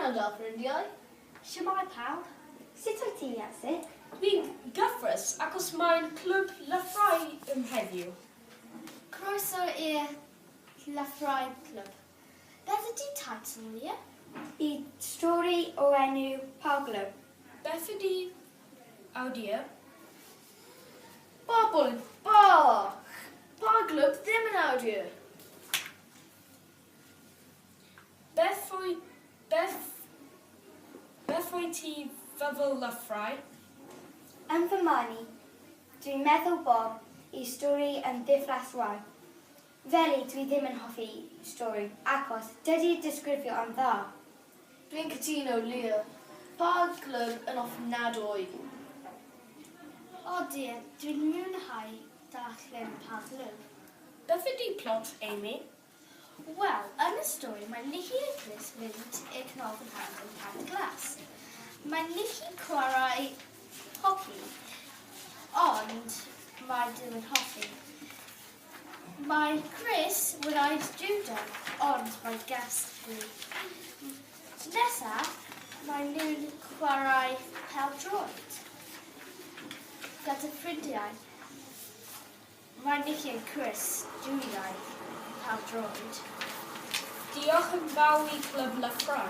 Prynhawn da, ffrindiau. Shwmae pawb? Sut wyt ti, Isaac? Dwi'n gyffrous achos mae'n clwb lyfrau ym heddiw. Croeso i'r Llyfrau Clwb. Beth ydy teitl Leah? Y stori o enw Pa Glwb. Beth ydy awdur? Bobl bach! Pa glwb ddim yn awdur? Beth wyt beth beth wyt ti feddwl lyfrau? Yn fy marn i, dwi'n meddwl bob i stori yn ddiflas rwan. Felly dwi ddim yn hoffi stori achos dydy'r disgrifio yn dda. Dwi'n cytuno, Leah. Pa glwb yn ofnadwy? O dear, dwi'n mwynhau darllen Pa Glwb. Beth ydy plot, Amy? Wel, yn y stori mae Nicky a Chris mynd i'r Canolfan Hamdden Pant Glas. Mae Nicky chwarae hoci, ond mae ddim yn hoffi. Mae Chris wneud judo, ond mae gasglu. Nesa, mae nhw'n chwarae pêl-droed gyda ffrindiau. Mae Nicky a Chris dwyau pêl-droed. Diolch yn fawr i Clwb Lyfrau.